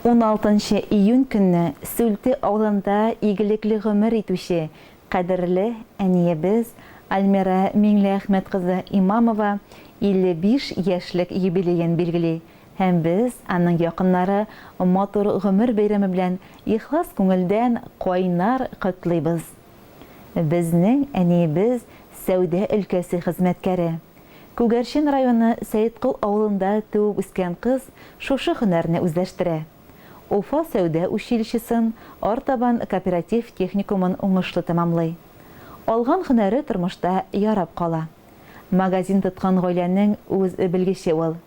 Уналтынчы июнь көнне Сүлте авылында игелекле гомер итүче кадерле әниебез Альмира Миңлеәхмәт кызы Имамова 55 яшьлек юбилеен билгели һәм без, аның якыннары, матур гомер бәйрәме белән ихлас күңелдән кайнар котлыйбыз. Безнең әниебез сәүдә өлкәсе хезмәткәре. Күгәрчен районы Сәеткол авылында туып үскән кыз шушы һөнәрне үзләштерә. Уфа сәүдә училищесын, артабан кооператив техникумын уңышлы тәмамлый. Алган һөнәре тормышта ярап кала. Магазин тоткан гаиләнең үз белгече ул.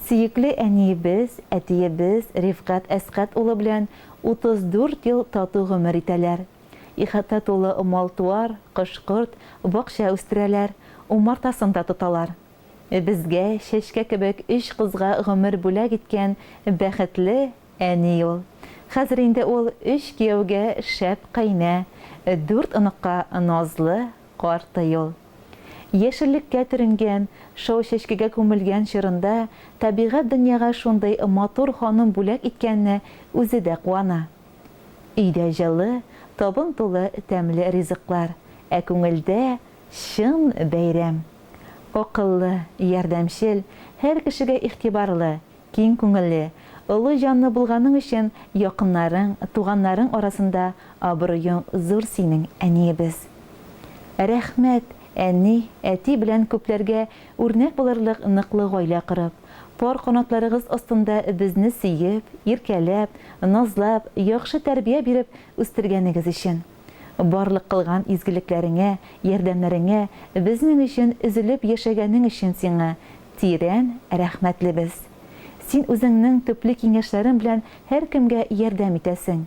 Сөекле әниебез, әтиебез Рифкать Әсгать улы белән 34 ел тату гомер итәләр. Ихата тулы мал-туар, кош-корт, бакча үстерәләр, умартасын да тоталар. Безгә, чәчкә кебек өч кызга гомер бүләк иткән бәхетле әни ул. Хәзер инде ул өч кияүгә шәп кайнә, дүрт оныкка назлы картый ул. Яшеллеккә төренгән, шау чәчкәгә күмелгән чорында табигать дөньяга шундый матур ханым бүләк иткәненә үзе дә куана. Өйдә җылы, табын тулы тәмле ризыклар, ә күңелдә чын бәйрәм. Акыллы, ярдәмчел, һәр кешегә игътибарлы, киң күңелле, олы җанлы булганың өчен якыннарың, туганнарың арасында абруең зур синең, әниебез. Рәхмәт, әни, әти белән күпләргә үрнәк булырлык ныклы гаилә корып, пар канатларыгыз астында безне сөеп, иркәләп, назлап, яхшы тәрбия биреп үстергәнегез өчен. Барлык кылган изгелекләреңә, ярдәмнәреңә, безнең өчен өзелеп яшәгәнең өчен сиңа тирән рәхмәтлебез. Син үзеңнең төпле киңәшләрең белән һәркемгә ярдәм итәсең,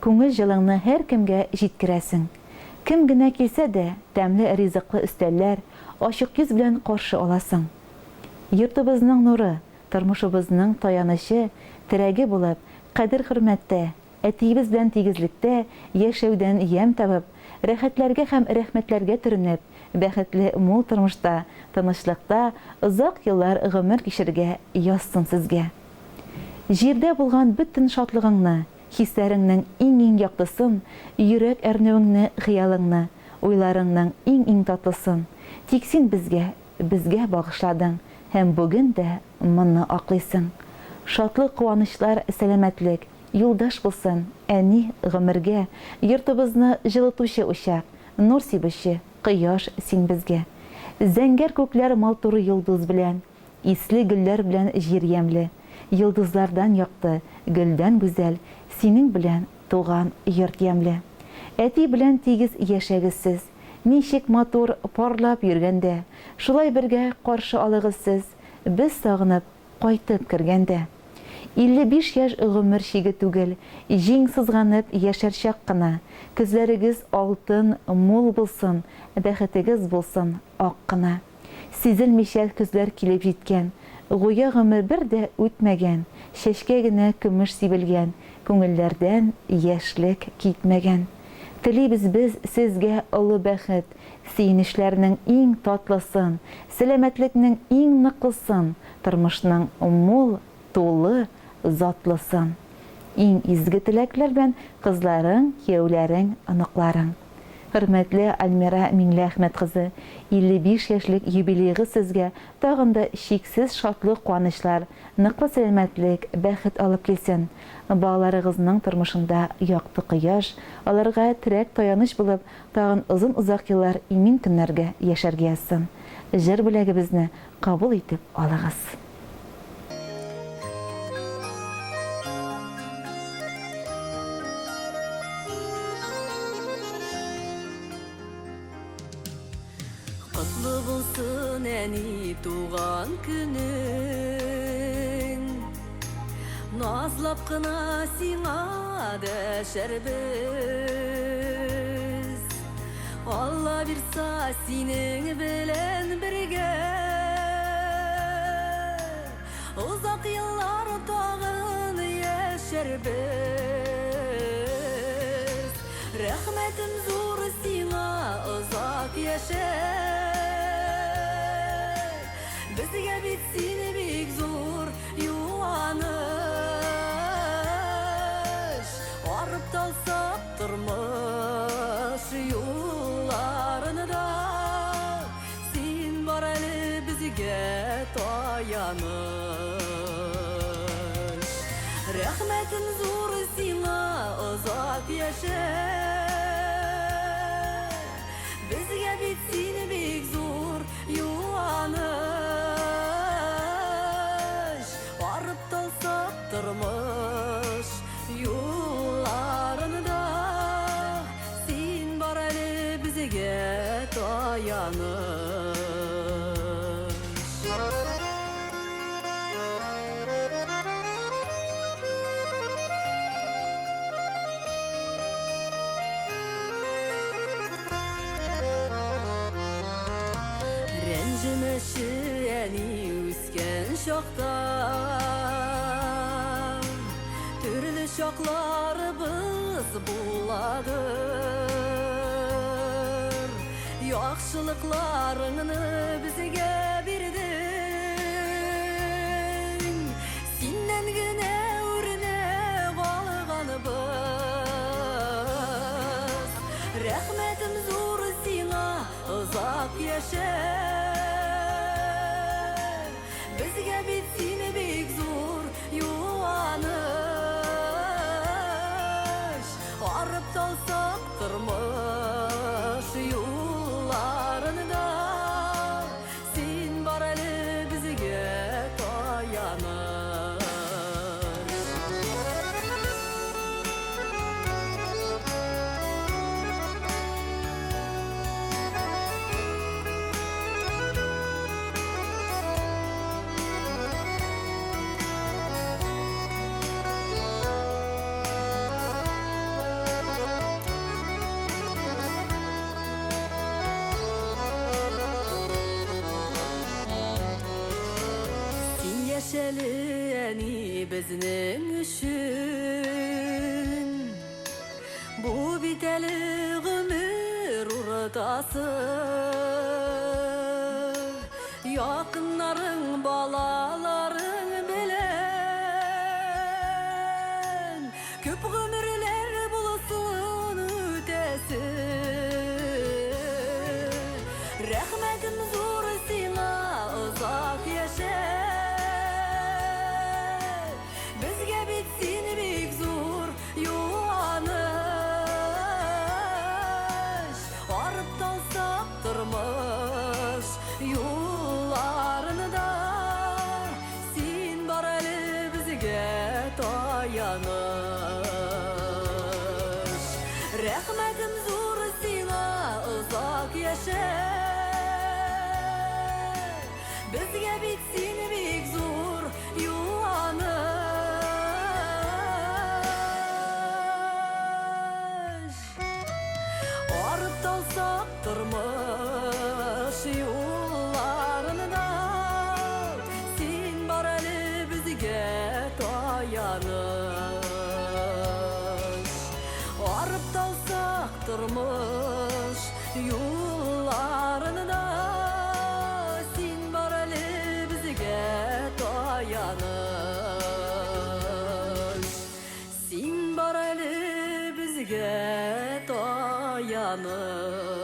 күңел җылыңны һәркемгә җиткерәсең. Кем генә килсә дә, тәмле ризыклы өстәлләр, ачык йөз белән каршы аласың. Йортыбызның нуры, тормышыбызның таянычы, терәге булып, кадер-хөрмәттә, әтиебез белән тигезлектә яшәүдән ямь табып, рәхәтләргә һәм рәхмәтләргә төренеп, бәхетле мул тормышта, тынычлыкта озак еллар гомер кичерергә язсын сезгә. Җирдә булган бөтен шатлыгыңны, Хисләреңнең иң-иң яктысын, Йөрәк әрнүеңне, хыялыңны, Уйларыңның иң-иң татлысын Тик син безгә, безгә багышладың Һәм бүген дә моны аклыйсың. Шатлык-куанычлар, сәламәтлек, Юлдаш булсын, әни, гомергә, Йортыбызны җылытучы учак, Нур сибүче кояш син безгә. Зәңгәр күкләр матур йолдыз белән, Исле гөлләр белән җир ямьле, Йолдызлардан якты, гөлдән гүзәл, Синең белән туган йорт ямьле. Әти белән тигез яшәгез сез, Ничек матур парлап йөргәндә, Шулай бергә каршы алыгыз сез, Без сагынып кайтып кергәндә. 55 яшь гомер чиге түгел, Җиң сызганып яшәр чак кына. Көзләрегез алтын, мул булсын, Бәхетегез булсын ак кына. Сизелмичә көзләр килеп җиткән, Гүя гомер бер дә үтмәгән, Чәчкә генә көмеш сибелгән, Күңелләрдән яшьлек китмәгән. Телибез без сезгә олы бәхет, Сөенечләрнең иң татлысын, Сәламәтлекнең иң ныклысын, Тормышның мул, тулы, затлысын. Иң изге теләкләр белән кызларың, кияүләрең, оныкларың. Хөрмәтле Альмира Миңлеәхмәт кызы, 55 яшьлек юбилеегыз сезгә тагын да чиксез шатлык-куанычлар, ныклы сәламәтлек, бәхет алып килсен. Балаларыгызның тормышында якты кояш, аларга терәк-таяныч булып, тагын озын-озак еллар имин көннәргә яшәргә язсын. Җыр бүләгебезне кабул итеп алыгыз. Котлы булсын, әни, туган көнең. Назлап кына сиңа дәшәрбез. Алла бирса, синең белән бергә Озак еллар тагын яшәрбез. Рәхмәтем зур сиңа, озак яшә. Безгә бит син бик зур юаныч. талсак тормыш юлларында, син бар әле безгә таяныч. Рәхмәтем зур сиңа, озак яшә. Безгә бит син бик зур юаныч. Арып талсак тормыш юлларында, син бар әле безгә таяныч. Рәнҗемәче әни үскән чакта, төрле чакларыбыз буладыр. Яхшылыкларыңны безгә бирдең, синнән генә үрнәк алганыбыз. Рәхмәтем зур сиңа, озак яшә. Безгә бит син бик зур юаныч. Арып талсак тормыш юлларында, син бар әле безгә таяныч. Син яшәле, әни, безнең өчен. Бу бит әле гомер уртасы. Якыннарың, балаларың белән күп гомерләр булсын үтәсе. Рәхмәтем зур сиңа, озак яшә. Безгә бит син бик зур юаныч. Арып талсак тормыш юлларында, син бар әле безгә таяныч. Рәхмәтем зур сиңа, озак яшә. Безгә бит син бик зур юаныч. Арып талсак тормыш юлларында, син бар әле безгә таяныч. Арып талсак тормыш юлларында, син бар әле безгә таяныч. Син бар әле безгә таяныч.